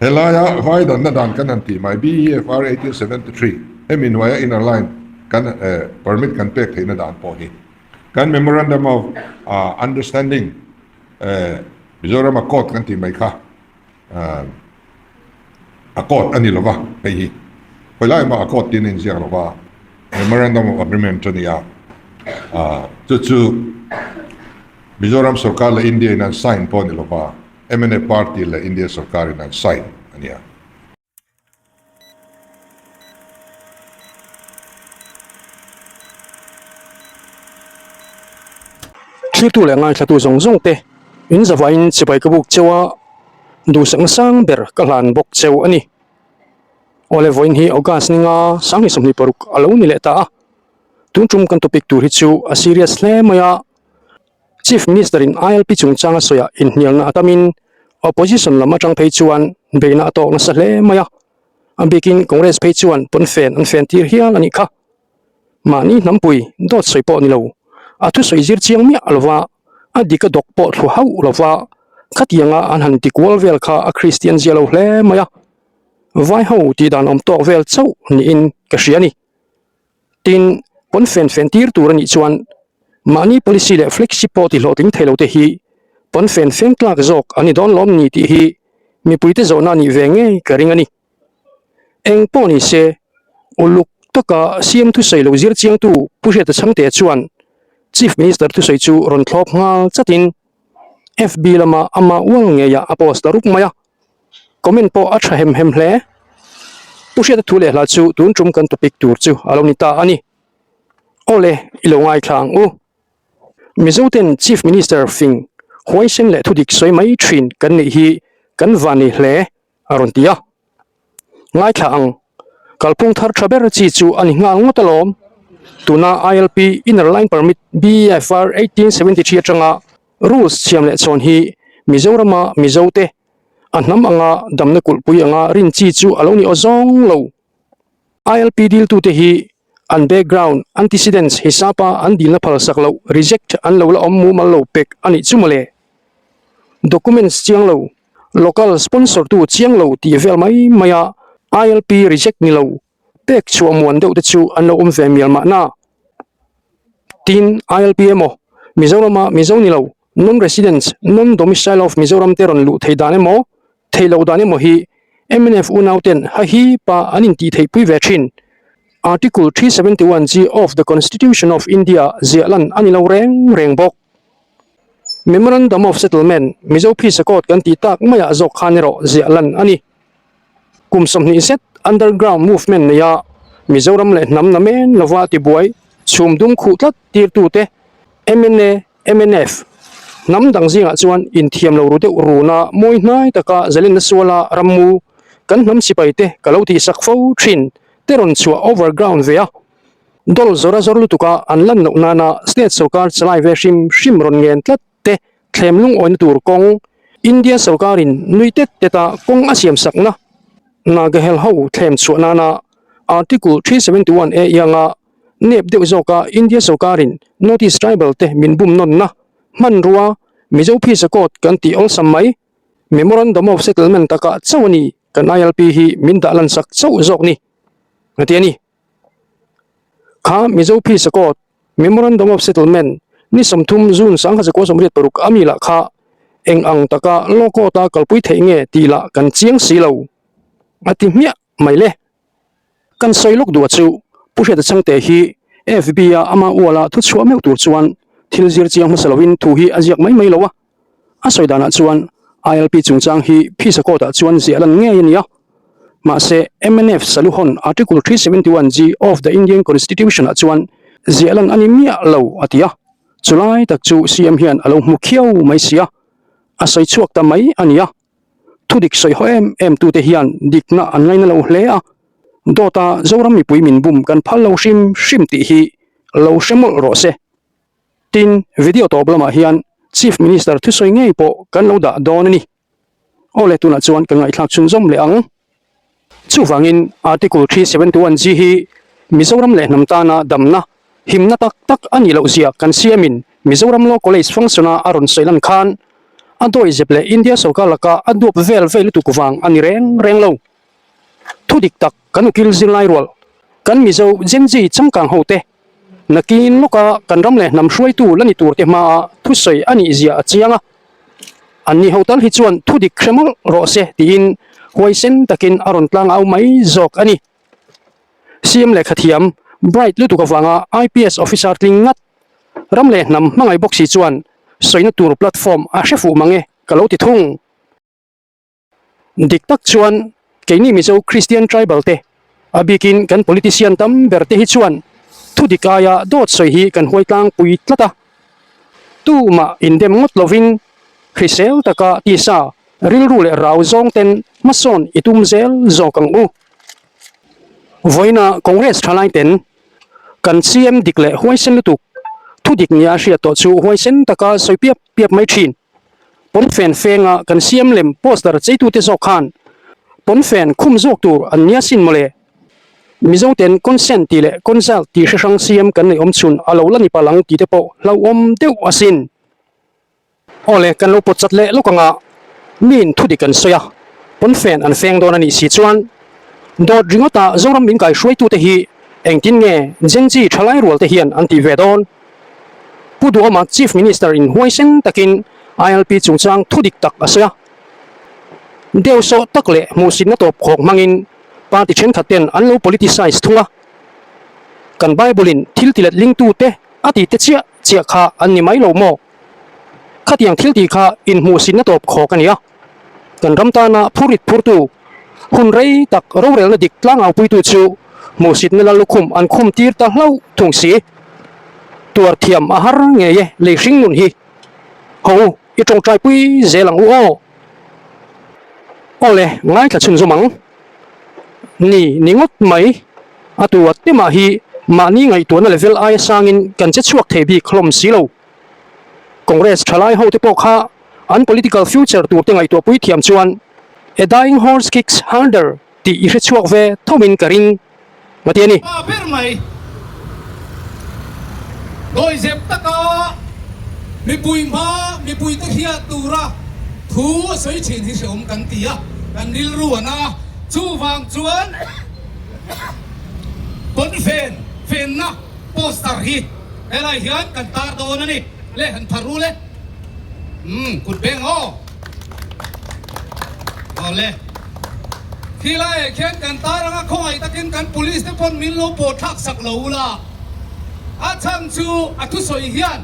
Helaia vai danna dan kan han tih mai, BEFR 1873, hemi hnuaia inner line kan permit kan pek theihna dan pawh hi kan Memorandum of Understanding Mizoram Accord kan tih mai kha Accord a ni lova hei hi khawi lai mah Accord tiin a inziak lova Memorandum of Agreement a ni a, chu chu Mizoram sorkar leh India in an sign pawh a ni lova. Mnf party leh India sorkarin an sign a nia. Thiltu leh ngaithlatu zawng zawng te in zavaiin chibai ka buk cheu a, duhsakna sang ber ka hlan bawk cheu a ni. Awle vawiin hi August ninga 2026 a lo ni leh ta a, tun tum kan topic tur hi chu a serious hle mai a, Chief Minister in ILP chungchanga sawiah inhnialna a tamin Opposition lam atang phei chuan beihna a tawk nasa hle mai a, a bikin Congress phei chuan pawnfen an fen tir hial a nih kha. Mahni hnampui dawt sawi pawh ni lo, a thusawi zir chiang miah lova a dik a dawk pawh thlu hauh lova khatianga an han ti kual vel kha a Kristian zia lo hle mai a, vai ho tih dan awm tawk vel chauh niin ka hria a ni. Tin, pawnfen fen tir tur a nih chuan mahni policy leh flagship pawh ti hlawhtling thei lo te hi pawnfen feng tlak zawk an ni dawn lawm ni tih hi mipuite zawhna a nih ve ngei ka ring a ni. Eng pawh ni se, uluk taka CM thusawi lo zir chiangtu Pu Hriata Chhangte chuan Chief Minister thusawi chu rawn thlawp nghal chatin FB lama ama ual ngeiah a post ta rup mai a. Comment pawh a tha hem hem hle. Pu Hriata thu leh hla chu tun tum kan topic tur chu a lo ni ta a ni. Awle, i lo ngaithla ang u. Mizo ten Chief Minister fing huaisen leh thudik sawi mai thin kan neih hi kan van nei hle a rawn ti a. Ngaithla ang, kalphung thar tha ber chi chu a ni nghal ngawt alawm. Tuna ILP Inner Line Permit BFR 1873 atanga Rules siam leh chhawn hi Mizorama Mizote a hnam anga damna kulhpui anga rin chi chu a lo ni aw zawng lo. ILP diltute hi an background, antecedents, hisapa an dilna phalsak loh, reject, an lo la awm mumal lo pek a nih chu mawle. Documents chiang lo, local sponsor tu chiang lo tih vel mai maia ILP reject ni lo Pek chhuah muan deuh te chu an lo awm ve mial mahna. Tin, ILP emaw, Mizorama Mizo ni lo, non-residents, non-domicile of Mizoram te rawn luh thei dan emaw, thei lo dan emaw hi mnf unau ten ha hi pa an intih theih pui ve thin. Article 371G of the Constitution of India ziah lan a ni lo reng reng bawk. Memorandum of Settlement, Mizo Peace Accord kan tih tak maiah zawk khan erawh ziah lan a ni. Kum 20 zet underground movement neia Mizoram leh hnam namen lova tibuai chhum dum khuh tlat tirtute mna, mnf hnam dang zingah chuan inthiam lo ru deuh runa mawi hnai taka zalenna suala rammu kan hnam sipai te ka lo tihsak fo thin te rawn chhuah overground ve a. Dol zawr a zawr lutuka an lan loh nana state sorkar chalai ve hrim hrim rawn ngen tlat te thlem lungawina tur kawng India sorkarin nui tet teta kawng a siam sakna Nagahel ho thlem chhuah nana Article 371 A ianga nep deuh zawka India sorkarin North East tribal te min bum nawnna hmanrua Mizo Phisa Code kan tih awlsam mai Memorandum of Settlement takah chauh a ni kan ILP hi min dah lansak chauh zawk ni a ti a ni. Kha Mizo Peace Accord, Memorandum of Settlement, ni 30 June 1986 a mi lah kha eng ang taka law court a kalpui theih nge tih lah kan chiang si lo a ti hmiah mai le. Kan sawi lawk duh a chu Pu Hriata Chhangte hi FB a ama uala thu chhuah meuh tur chuan thil zir chiang hmasa loin thu hi a ziak mai mai lo a. A sawi danah chuan ILP chungchang hi Phisa Court ah chuan ziah lan ngei a ni a. Mahse, mnf Saluhon Article 371G of the Indian Constitution ah chuan ziah lan a ni miah lo a ti a. Chulai tak chu CM hian a lo hmu khiau mai si a, a sawi chhuak ta mai a ni a. Thudik sawi haw em em tute hian dikna an ngaina lo hle a, dawta Zoram mipui min bum kan phal lo hrim hrim tih hi lo hre mawlh rawh se. Tin, video tawp lamah hian Chief Minister thusawi ngei pawh kan lo dah dawn a ni. Awle tunah chuan ka ngaihthlak chhunzawm leh ang. Chuvangin Article 371G hi Mizoram leh hnam tana damna, himna tak tak a nih loh zia kan siamin Mizoram Law College function-a a rawn sawi lan khan. A dawihzep leh India sorkar laka a duap vel vei lutuk vang a ni reng reng lo. Thu dik tak kan ukil zirlai rual, kan Mizo Gen Z changkang ho te, nakin lawka kan ram leh hnam hruaitu la ni tur te hmaa thusawi a nih zia a chiang a. Anni ho tal hi chuan thu dik hre mawlh rawh se tiin huaisen takin a rawn tlang au mai zawk a ni. CM lehkhathiam Bright lutuk avanga IPS officer tling ngat ram leh hnam hmangaih bawk si chuan sawina tur platform a hre fuh mang e ka lo ti thung. Dik tak chuan keini Mizo Christian tribal te a bikin kan politician tam ber te hi chuan thu dik aia dawt sawi hi kan huai tlangpui tlat a. Tumah indem ngawt lovin hrisel taka tisa rilru leh rau zawng ten hmasawn i tum zel zawk ang u. Vawiina Congress thalai ten kan CM dik leh huaisen lutuk thu dik nia a hriat tawh chu huaisen taka sawi piap piap mai thin. Pawnfen fenga kan CM lem poster cheitute zawk khan pawnfen khum zawk tur an nia sin mawle. Mizo ten consent tih leh consult tih hre hrang CM kan neih awm chhun a lo la ni palh ang tih te pawh hlauhawm deuh asin. Aw le, kan lo pawt chat leh lawk anga miin thu dik an sawi a, pawnfen an feng dawn a nih si chuan dawt ringawta Zoram min kaihruaitute hi engtin nge Gen Z thalai rual te hian an tih ve dawn? Pu Duhawma Chief Minister in huaisen takin ILP chungchang thu dik tak a sawi a, deuhsawh tak leh hmuhsitna tawp khawk hmangin party thenkhat ten an lo politicize thung a, kan Bible in thil ti let lingtute a tih te chiah chiah kha an ni mai lo maw? Khatiang thil tih kha inhmuhsitna tawp khawk a ni a, kan ram tana phurit phurtu, hun rei tak rorelna dik tlangaupuitu chu hmuhsitna la lukhum an khum tir ta hlauh thung si. Tuar thiam a har ngei e lei hring nun hi. Ho u, i tawngtaipui zel ang u aw. Awle, ngaithla chhunzawm ang. Ni, ni ngawt mai. A tu a temah hi mahni ngaihtuahna level aia sangin kan che chhuak thei bik hlawm si lo. Congress thalai ho te pawh kha an political future tur te ngaihtuah pui thiam chuan A dying horse kicks harder tih i hre chhuak ve thomin ka ring nga ti a ni. Pa ber mai dawihzep taka mipui hma mipuite hriat tura thu a sawi thin hi hreawm kan ti a, kan rilru a na. Chuvang chuan pawnfen fenna poster hi helai hian kan tar dawn a ni. Le han phar ru le. Umm kut beng aw. Awle. Khi laiah khian kan tar anga khawngaih takin kan police te pawn min lo pawh thlak sak lo ula. A chhan chu a thusawi hian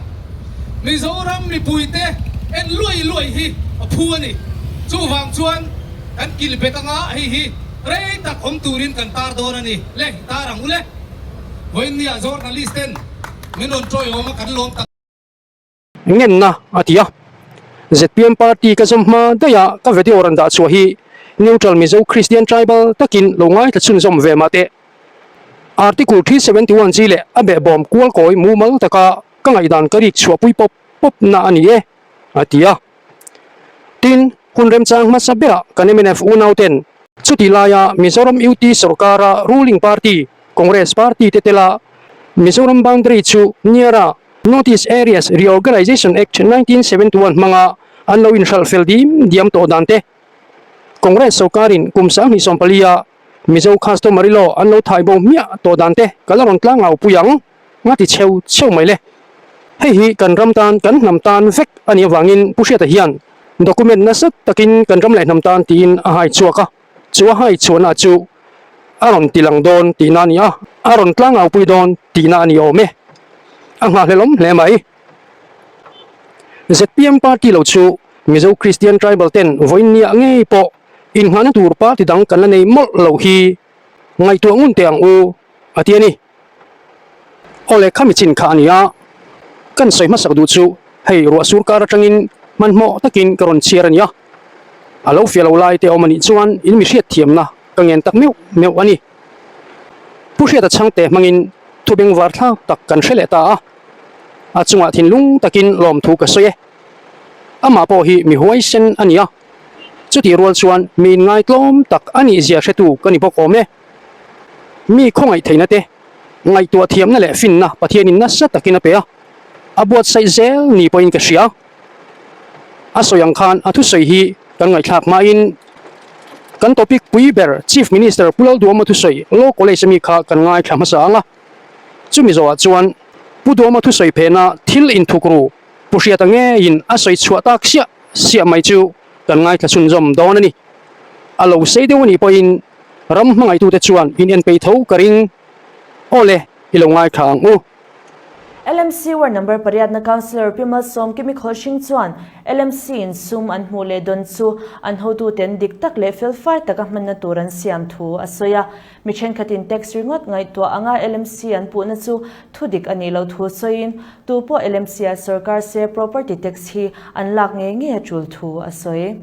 Mizoram mipui te en luai luai hi a phu a ni. Chuvang chuan kan kil bet anga hei hi rei tak awm turin kan tar dawn a ni. Le i tar ang u le. Vawiinnia journalist ten min rawn tawiawm a kan lawm tak. Ngenna a ti a. Zpm party ka zawm hma daih a ka video rawn dah chhuah hi neutral Mizo Christian tribal takin lo ngaithla chhunzawm ve mah teh. Article 371 G leh a behbawm kual kawi mumal taka ka ngaihdan ka rik chhuahpui pawp pawp na a ni e, a ti a. Tin, hun remchang hmasa berah kan mnf unauten chutih laia Mizoram UT sorkara ruling party Congress party te tela Mizoram boundary chu Niara Notice Areas Reorganisation Act 1971 hmanga an lo inhralh fel dim diam tawh dan te, Congress sorkarin kum 2014 a Mizo Customary Law an lo thai bo hmiah tawh dan te ka la rawn tlang au pui ang nga ti cheu cheu mai le. Hei hi kan ram tan kan hnam tan vek a nih avangin Pu Hriata hian document nasa takin kan ram leh hnam tan tiin a hai chhuak a. Chu a hai chhuahna chu a rawn ti lang dawn tihna a ni a, a rawn tlangaupui dawn tihna a ni awm e. A nghahhlelawm hle mai. Zpm party lo chu Mizo Christian Tribal ten vawiin nia ngei pawh innghahna tur party dang kan la nei mawlh loh hi ngaihtuah ngun teh ang u a ti a ni. Aw le khami chin kha a ni a, kan sawi hmasak duh chu hei ruah sur kar atangin hmanhmawh takin ka rawn chhiar a ni a, a lo fiah lo lai te awm a nih chuan in mi hriat thiamna ka ngen tak meuh meuh a ni. Pu Hriata chhangte hmangin thu bengvar thlak tak kan hre leh ta a, a chungah thinlung takin lawmthu ka sawi e. Amah pawh hi mi huaisen a ni a, chutih rual chuan mi inngaitlawm tak a nih zia hretu ka ni bawk awm e. Mi khawngaih theihna te, ngaihtuah thiamna leh finna Pathianin nasa takin a pe a, a buatsaih zel ni pawhin ka hria. A sawi ang khan a thusawi hi kan ngaihthlak hmain kan topic pui ber Chief Minister Pu Lalduama thusawi Law College ami kha kan ngaithla hmasa ang a. Chumi zawhah chuan Pu Duama thusawi phehna thil inthuk ru Pu Hriata ngeiin a sawi chhuah tak siah siah mai chu kan ngaithla chhunzawm dawn a ni. A lo sei deuh a nih pawhin ram hmangaihtute chuan in en peih tho ka ring. Awle, i lo ngaithla ang u. LMC Ward Number pariatna Councillor Pi Malsawm Kimi Khawlhring chuan LMC in sum an hmuh leh dawn chu an hotuten dik tak leh felfai taka hmanna tur an siam thu a sawi a. Mi thenkhatin tax ringawt ngaihtuah anga LMC an puhna chu thudik a nih loh thu sawiin tupawh LMC-ah sorkar se property tax hi an lak ngei ngei a tul thu a sawi.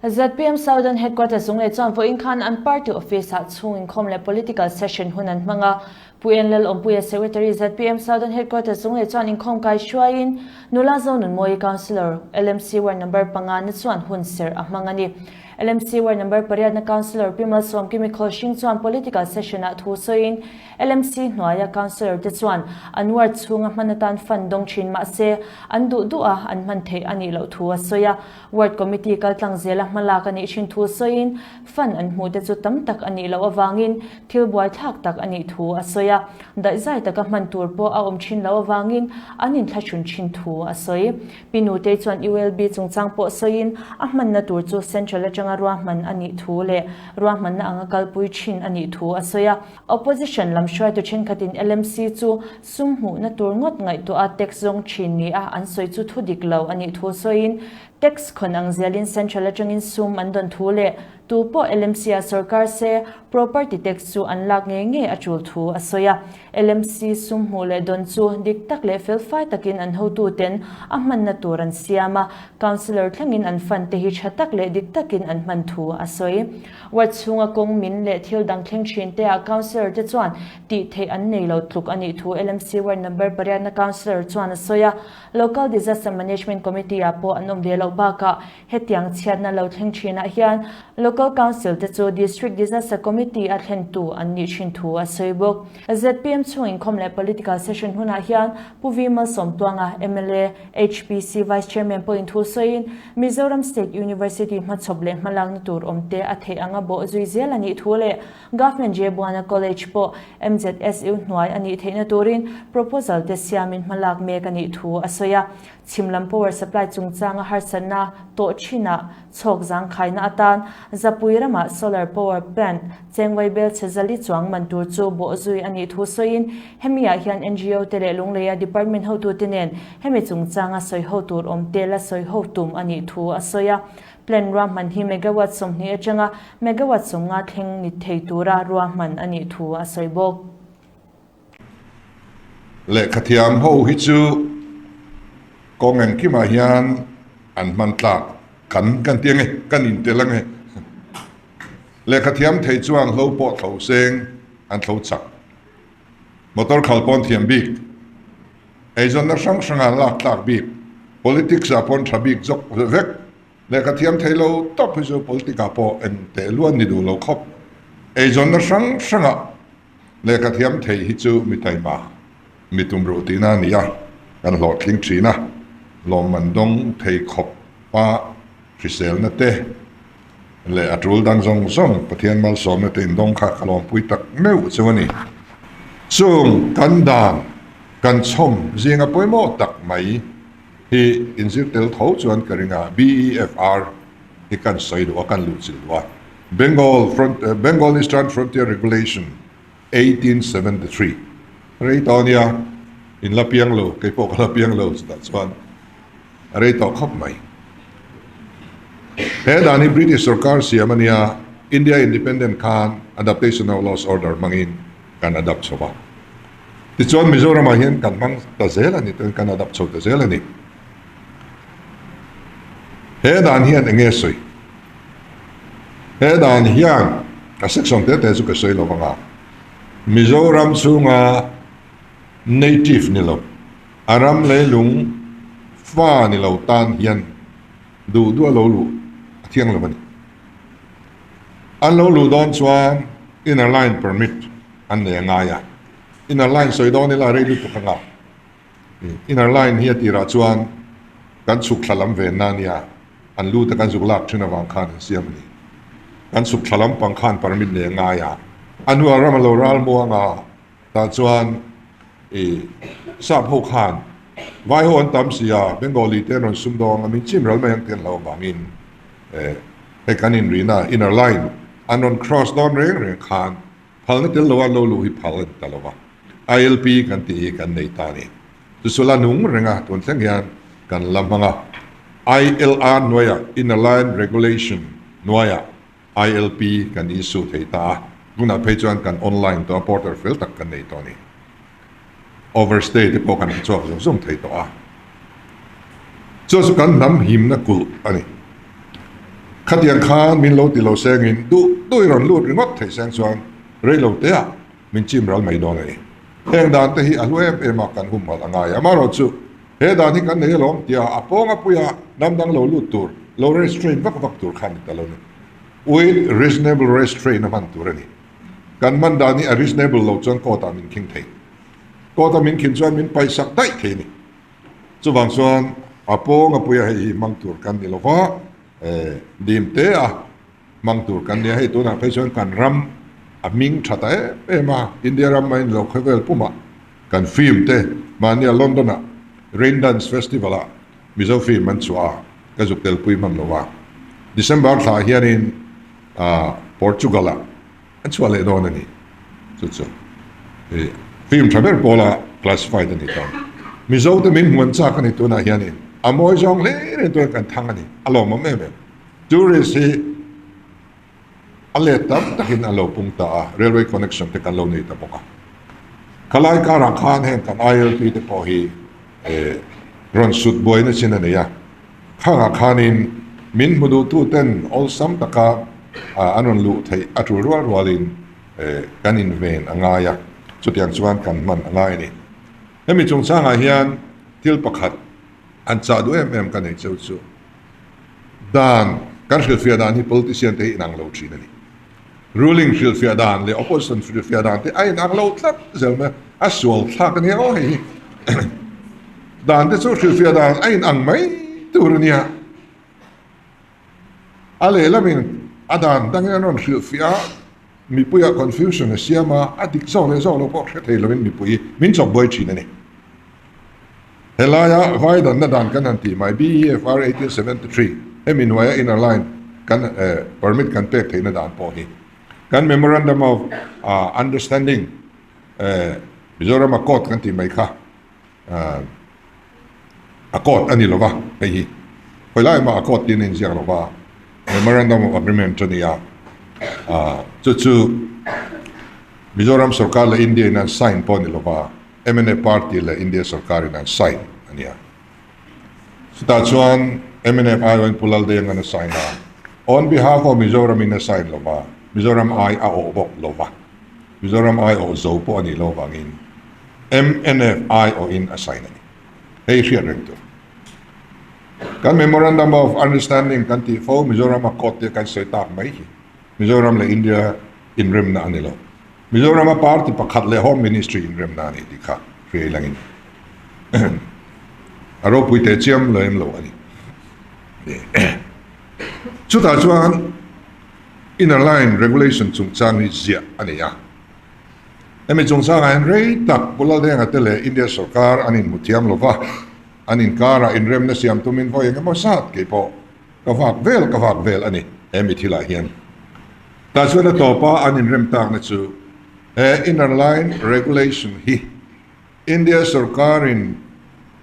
Zpm Southern Headquarters chung leh chuan vawiin khan an party office-ah chhung inkhawm leh political session hun an hmang a. Pu En Lalawmpuia Secretary zpm Southern Headquarters chung leh chuan inkhawm kai hruaiin Nula Zonunmawii Councillor LMC Ward Number panga na chuan hun serh a hmang a ni. LMC Ward Number pariatna Councillor Pi Malsawmkimi Khawlhring chuan political session-ah thu sawiin LMC hnuaia Councillor te chuan an ward chhunga hman atan fund dawng thin mahse an duh duh a an hman theih a nih loh thu a sawi a. Ward Committee kaltlang zela hmalak a nih thin thu sawiin fund an hmuh te chu tam tak a nih loh avangin thil buaithlak tak a nih thu a sawi a, daihzai taka hman tur pawh a awm thin loh avangin an inthlahrun thin thu a sawi. Pi Nutei chuan ULB chungchang pawh sawiin a hmanna tur chu Central atanga ruahman a nih thu leh ruahmanna anga kalpui thin a nih thu a sawi a. Opposition lam hruaitu thenkhatin LMC chu sum hmuhna tur ngawt ngaihtuah a tax zawng thin ni a an sawi chu thu dik lo a nih thu sawiin tax khawn ang zelin Central atangin sum an dawn thu leh tu pawh LMC-ah sorkar se property tax chu an lak ngei ngei a tul thu a sawi a. LMC sum hmuh leh dawn chu dik tak leh felfai takin an hotuten a hmanna tur an siam a, Councillor thlengin an fund te hi tha tak leh dik takin an hman thu a sawi. Ward chhunga kawng min leh thil dang thleng thin te ah Councillor te chuan tih theih an nei lo tluk a nih thu LMC Ward Number pariatna Councillor chuan a sawi a. Local Disaster Management Committee ah pawh an awm ve loh bakah hetiang chhiatna lo thleng thinah hian Local Council te chu District Disaster Committee a thlentu an nih thin thu a sawi bawk. Zpm chhung inkhawm leh Political Session hunah hian Pu V Malsawmtuanga, mla, HPC Vice Chairman pawhin thu sawiin Mizoram State University hmachhawp leh hmalakna tur awmte a theih anga bawh zui zel a nih thu leh Government Jebuana College pawh MZSU hnuai a nih theihna turin proposal te siamin hmalak mek a nih thu a sawi a. Chhim lam power supply chungchanga harsatna tawh thinah chhawk zangkhaina atan Zapui ramah solar power plant chengvai bel chhe zali chuang man tur chu bawh zui a nih thu sawiin hemi ah hian ngo te leh Lungleia department hotute nen hemi chungchanga sawi ho tur awm te la sawi ho tum a nih thu a sawi a. Plant ruahman hi megawatt 20 atanga megawatt 50 thleng ni thei tura ruahman a nih thu a sawi bawk. Lehkhathiam ho hi chu kawng engkimah hian an hman tlak kan kan ti ange, kan intel ange. Lehkhathiam thei chuan hlo pawh thlo seng an thlo chak. Motor khal pawn thiam bik, eizawnna hrang hranga lak tlak bik, politics ah pawn tha bik zawk vek. Lehkhathiam thei lo tawp hi chu politic ah pawh eng teh luan ni duh lo khawp. Eizawnna hrang hrangah Lehkha thiam thei hi chu mi taima, mi tumruh tihna a ni a, kan hlawhtling thin a, lawmman dawng thei khawp pa hriselna te leh a tul dang zawng zawng Pathian malsawmna te indawng kha ka lawmpui tak meuh chu a ni. Chung kan dan kan chhawm zinga pawimawh tak mai hi inzir tel tho chuan ka ring a, BEFR hi kan sawi duh a, kan luhchilh duh a. Bengal Front Bengal Eastern Frontier Regulation 1873 rei tawh ania in la piang lo kei pawh ka la piang lo chutah chuan a rei tawh khawp mai. He dan hi British sorkar siam ania India Independent khan Adaptation of Laws Order hmangin kan adapt chho va. Tichuan Mizoramah hian kan hmang ta zel a ni kan adapt chho ta zel a ni. He dan hian eng nge sawi? He dan hian a section te te chu ka sawi lo vang a, Mizoram chhunga native ni lo, a ram leilung fa ni lo tan hian duh duh a lo luh a thiang lo a ni. An lo luh dawn chuan inner line permit an nei a ngai a, inner line sawi dawn ila rei lutuk anga. Inner line hi a tirah chuan. Kan chhuk thla lam ve na nia, an lu te kan zuk lak thin avang khan an siam a ni. Kan chhuk thla lam pang khan permit nei a ngai a, a hnuah ram a lo ral muang a, tah chuan i sap ho khan vai ho an tam si a, Bengali te an rawn sum dawng a, min chim ral mai ang tih an hlauh avangin hei kan inrihna inner line an rawn cross dawn reng reng khan phalna tel lo a lo luh hi phal a ni ta lo va, ILP kan tih hi kan nei ta a ni. Chu la nung reng a, tun thleng hian kan la hmang a. ILR hnuaiah, Inner Line Regulation hnuaiah ILP kan issue thei ta a, tunah phei chuan kan online tawh a, portal fel tak kan nei tawh a ni. Overstay te pawh kan hmu chhuak zung zung thei tawh a. Chu chu kan hnam himna kulh a ni. Khatiang khan min lo ti lo sengin duh duh i rawn lut ringawt thei seng chuan rei lo teah min chim ral mai dawn a ni. Heng dan te hi a hlu em em a kan humhalh a ngai. Amaherawhchu he dan hi kan nei alawm tia a pawng a puia hnam dang lo lut tur, lo restrain vak vak tur khan ni ta lo ni. With reasonable restraint a hman tur a ni. Kan hman dan hi a reasonable lo chuan court ah min khing thei. Court a min khin chuan min paihsak daih thei a ni. Chuvang chuan a pawng a puia hei hi hmang tur kan ni lova, dim te a hmang tur kan nia. Hei tunah phei chuan kan ram a hming tha ta em em a, India ram mai ni lo khawvel pumah kan film te mahnia London ah Rain Dance Festival ah Mizo film an chhuah a, ka zuk telpui hman lo a. December thla hianin Portugal ah an chhuah leh dawn a ni. Chu chu film tha ber pawla classified a ni ta. Mizo te min hmuan chak a ni tunah hianin a mawi zawng hle reng turin kan thang a ni, a lawmawm em em. Tourist hi a let tam takin an lo pung ta a, railway connection te kan lo nei ta bawk a. Khalai karah khan heng kan ILP te pawh hi rawn sut buaina chin a nei a. Khangah khanin min hmu duhtu ten awlsam taka an rawn luh theih a tul rual rualin kan inven a ngai a, chutiang chuan kan hman a ngai a ni. Hemi chungchangah hian thil pakhat an chah duh em em ka nei cheu chu dan kan hrilhfiah dan hi politician te hi inang lo thin a ni. Ruling hrilhfiah dan leh opposition hrilhfiah dan te a inang lo tlat zel mai a, a sual thlak a nia aw hei hi. Dan te chu hrilhfiah dan a inang mai tur a nia. A lehlamin a dan dangin an rawn hrilhfiah a, mipuiah confusion a siam a, a dik zawk leh zawk lo pawh hre thei lovin mipui min chawp buai thin a ni. Helaia vai danna dan kan han tih mai, BEFR 1873, hemi hnuaia inner line kan permit kan pek theihna dan pawh hi kan Memorandum of Understanding, Mizoram Accord kan tih mai kha, Accord a ni lo va, hei hi khawi lai mah Accord tiin a inziak lo va, Memorandum of Agreement a ni a, chu chu Mizoram sorkar leh India in an sign pawh a ni lo va, mnf party leh India sorkar in an sign a ni a. Chutah chuan mnf aiawhin Pu Laldenga'n a sign a, on behalf of Mizoram in a sign lo va, Mizoram ai a awh bawk lo va, Mizoram ai awh zo pawh a nih lo vangin mnf ai awhin a sign a ni. Hei hriat reng tur. Kan Memorandum of Understanding kan tih fo Mizoram Accord te kan sawi tak mai hi Mizoram leh India inremna a ni lo. Mizorama party pakhat leh Home Ministry inremna a ni tih kha hriai langin a ropui teh chiam lo em lo a ni. Chutah chuan Inner Line Regulation chungchang hi ziah a ni a. Hemi chungchangah hian rei tak Pu Laldenga te leh India sorkar an inhmu thiam lo va, an inkarah inremna siam tumin vawi eng emaw zat kei pawh ka vak vel ka vak vel a ni he mi thilah hian. Tah chuan a tawpa an inrem takna chu he Inner Line Regulation hi India sorkarin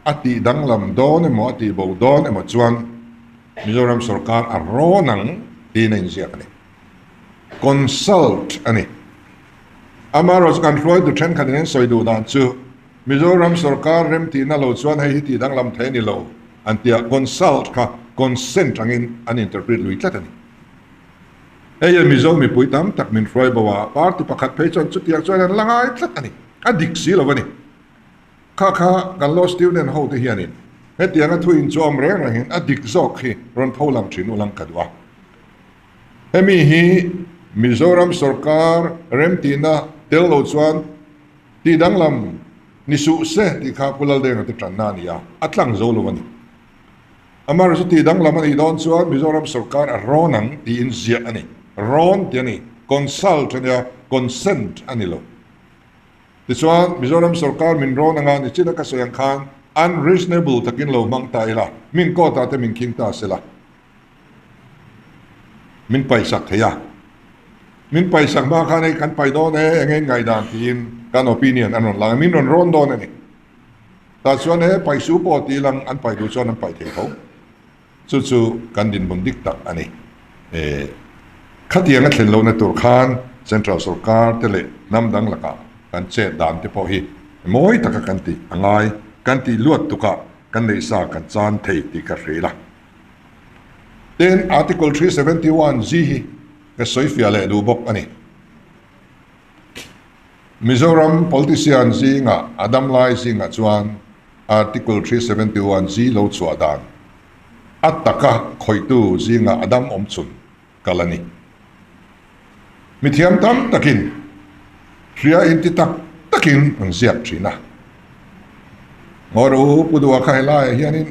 a tih danglam dawn emaw a tih bo dawn emaw chuan Mizoram sorkar a rawn ang tiin a inziak a ni. Consult a ni. Amaherawhchu kan hruaitu thenkhatin an sawi duh dan chu Mizoram sorkar remtihna lo chuan hei hi tih danglam thei a ni lo an ti a, consult kha consent angin an interpret lui tlat a ni. Hei hian Mizo mipui tam tak min hruai bo a, party pakhat phei chuan chutiang chuan an la ngai tlat a ni, a dik si lo a ni. Kha kha kan law student ho te hianin hetianga thu inchuam reng rengin a dik zawk hi rawn tho lang thin ulang ka duh a. Hemi hi Mizoram sorkar remtihna tel lo chuan tih danglam ni suh se tih kha Pu Laldenga te tanna a ni a, a tlang zo lo a ni. Amaherawhchu tih danglam a nih dawn chuan Mizoram sorkar a rawn ang tiin ziah a ni. Rawn tih a ni. Consult a nia, consent a ni lo. Tichuan, Mizoram sorkar min rawn anga nichina ka sawi ang khan unreasonable takin lo hmang ta ila, min court ah te min khing ta sela, min paihsak thei a. Min paihsak hma khan hei kan paih dawn e, eng eng ngaihdan tiin kan opinion an rawn lang a, min rawn rawn dawn a ni. Tah chuan he paihsu pawh tih lang an paih duh chuan an paih thei tho. Chu chu kan dinhmun dik tak a ni. E, khatiang a thlen lohna tur khan Central sorkar te leh hnam dang lakah kan chet dan te pawh hi mawi taka kan tih a ngai, kan tih luat tukah kan neihsa kan chan thei tih ka hre ila. Tin, Article 371 G hi ka sawifiah leh duh bawk a ni. Mizoram politician zingah a dam lai zingah chuan Article 371 G lo chhuah dan a taka khawihtu zingah a dam awm chhun kal a ni. Mithiam tam takin hria inti tak takin an ziak thin a. Ngawi rawh u, Pu Duha kha helaiah hianin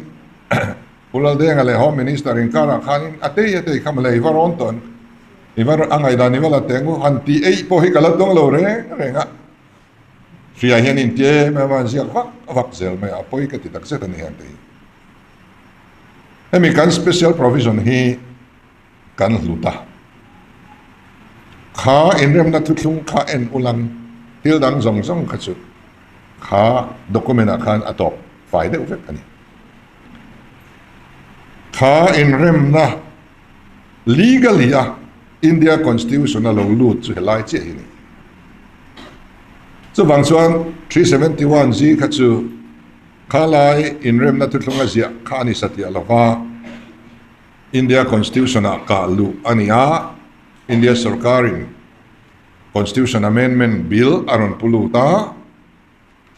Pu Laldenga leh Home Minister inkarah khanin a tei a tei kha mawle i va rawn tawh ang, i va a ngaihdan i va la teng u, han tih eih pawh hi ka la dawng lo reng reng a, hria hian inti em em a, an ziak vak vak zel mai a, a pawi ka ti tak zet a ni heng te hi. Hemi kan special provision hi kan hlut a, kha inremna thuthlung kha en ulang thil dang zawng zawng kha chu kha document ah khan a tawp fai deuh vek a ni. Kha inremna legally a India Constitution a lo lut chu helai chiah hi a ni. Chuvang chuan 371 G kha chu kha lai inremna thuthlung a ziah kha a ni satliah lova India Constitution ah kah luh a ni a, India sorkarin Constitution Amendment Bill a rawn pu lut a,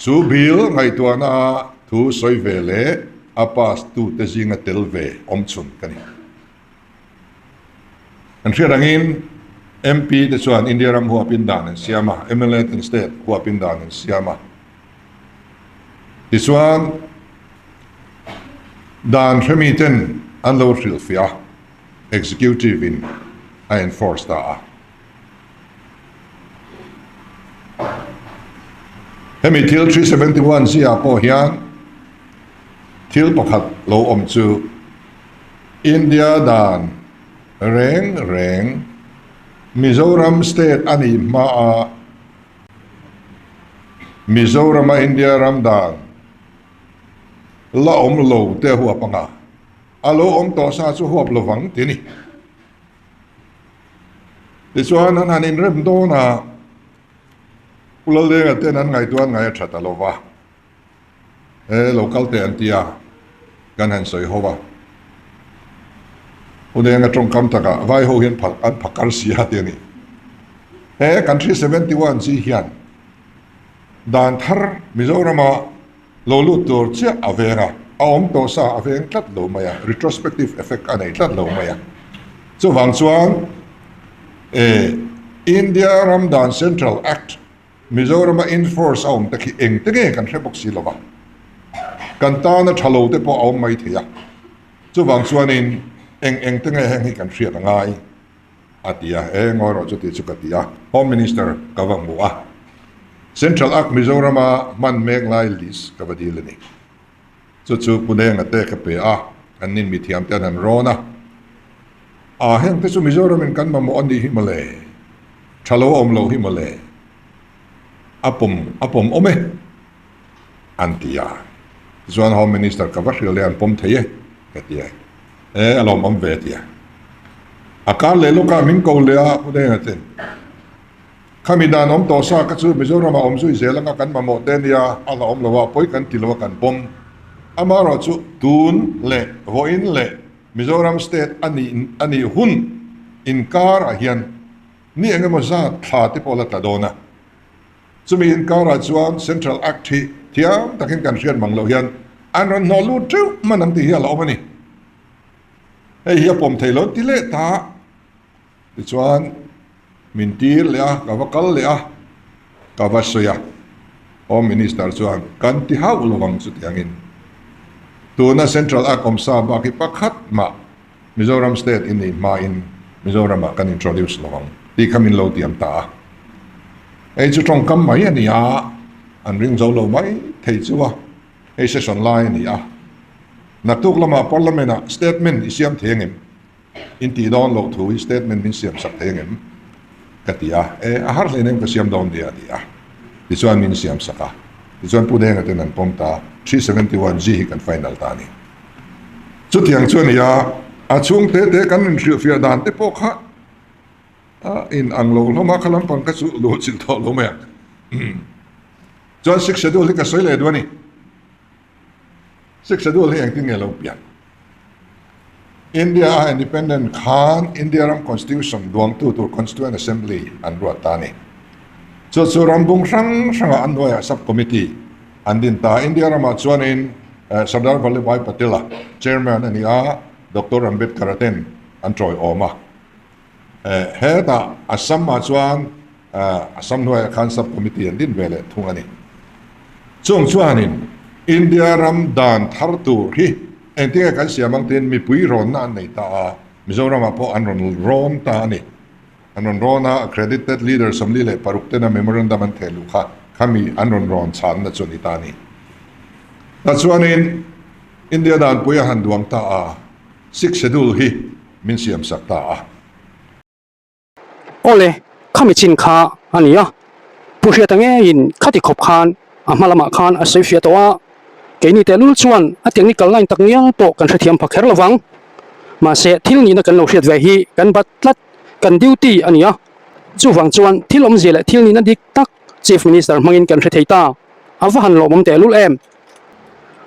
Chu bill ngaihtuahna a thu sawi ve leh a pass tute zinga tel ve awm chhun ka ni. An hriat angin MP te chuan India ram huapin dan an siam a, mla ten state huapin dan an siam a. Tichuan dan hremi ten an lo hrilhfiah a, executive in a enforce ta a. Hemi thil 371 ziah pawh hian thil pakhat lo awm chu India dan reng reng Mizoram state a nih hmaa Mizorama India ram dan la awm lo te huap anga a lo awm tawh sa chu huap lovang ti a ni. Tichuan an han inrem dawn a, Pu Laldenga ten an ngaihtuah an ngaih a tha ta lo va, he lo kal teh an ti a, kan han sawi ho va. Pu Denga tawngkam takah vai ho hian an phakar si a ti a ni. He kan 371 chi hian dan thar Mizorama Lo lut tur chiah a veng a, a awm tawh sa a veng tlat lo mai a, retrospective effect a nei tlat lo mai a. Chuvang chuan e India ram dan Central Act Mizorama enforce a awm te khi eng te nge kan hre bawk si lo va, kan tana tha lo te pawh a awm mai thei a. Chuvang chuanin eng eng te nge heng hi kan hriat a ngai. A ti a, e ngawi rawh chuti chu ka ti a, Home Minister ka va hmu a, Central Act Mizorama hman mek lai list ka va dil a ni. Chu chu Pu Denga te ka pe a, an nin mithiam te an han rawn a, a heng te chu Mizoramin kan mamawh a nih hi mawle, tha lo a awm loh hi mawle, a pawm a pawm awm e an ti a, tichuan Home Minister ka va hrilh e an pawm thei e ka ti a. E, a lawmawm ve tia. A kar leh lawkah min ko leh a, Pu Denga ten. Khami dan awm tawh sa kha chu Mizoramah awm zui zel anga kan mamawh te nia, a la awm lo a, pawi kan ti lo a kan pawm. Amaherawhchu tun leh vawiin leh Mizoram state a nih a nih hun inkarah hian ni eng emaw zat thla te pawh la tla dawn a. Chumi inkarah chuan Central Act hi thiam takin kan hriat mang loh hian an rawn hnawh lut teuh hman ang tih hi a la awm a ni. Hei hi a pawm thei lo ti leh ta. Tichuan min tir leh a, ka va kal leh a, ka va sawi a. Home Minister chuan kan ti hauh lo ang chutiangin. Tuna Central Act awmsa bak hi pakhat mah Mizoram State in neih hmain Mizoramah kan introduce lo ang tih kha min lo tiam ta a. Hei chu tawngkam mai a ni a, an ring zo lo mai thei chu a, hei session lai a ni a. Naktuk lamah Parliament-ah statement i siam thei angem? In tih dawn loh thu hi statement min siam sak thei angem? Ka ti a, E, a har hleinem ka siam dawn nia a ti a. Tichuan min siam sak a. Tichuan Pu Denga ten an pawm ta, 371 G hi kan final ta a ni. Chutiang chu a ni a, a chhung te te kan inhrilhfiah dan te pawh kha a in ang lo hlawm a, kha lampang kha chu luh chilh tawh lo mai ang. Chuan Sixth Schedule hi ka sawi leh duh a ni. Sixth Schedule hi engtin nge lo pian? India a independent khan India ram constitution duangtu tur Constituent Assembly an ruat ta a ni. Chu chu ram bung hrang hrangah an hnuaiah sub committee an din ta. India ramah chuanin Sardar Vallabhbhai Patel-a chairman a ni a, Doctor Ambedkar-a ten an tawiawm a. Hetah Assam-ah chuan Assam hnuaiah khan sub committee an din ve leh thung a ni. Chung chuanin India ram dan thar tur hi engtinge kan siam ang tiin mipui rawnna an nei ta a, Mizoramah pawh an rawn rawn ta a ni. An rawn rawn a, accredited leader 46 tena memorandum an theh luh kha khami an rawn rawn chhanna chu a ni ta a ni. Tachuanin India danpui a han duang ta a, Sixth Schedule hi min siam sak ta a. Awle, khami chin kha a ni a, Pu Hriata ngeiin khati khawp khan a hma lamah khan a sawi fiah tawh a, keini tehlul chuan a technical line tak ngial pawh kan hrethiam pha kher lovang. Mahse, thil nihna kan lo hriat ve hi kan bat tlat, kan duty a ni a, chuvang chuan thil awmzia leh thil nihna dik tak Chief Minister hmangin kan hre thei ta, a va han lawmawm tehlul em.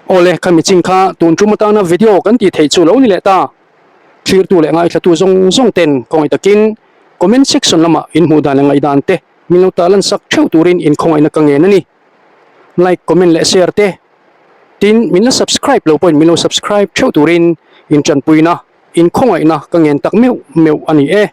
Awle, khami chin kha tun tum atana video kan tih theih chu lo ni leh ta. Thlirtu leh ngaithlatu zawng zawng ten khawngaih takin comment section lamah in hmuh dan leh ngaihdan te min lo tarlan sak theuh turin in khawngaihna ka ngen a ni. Like, comment leh share te tin min la subscribe lo pawhin min lo subscribe theuh turin in tanpuina in khawngaihna ka ngen tak meuh meuh a ni e.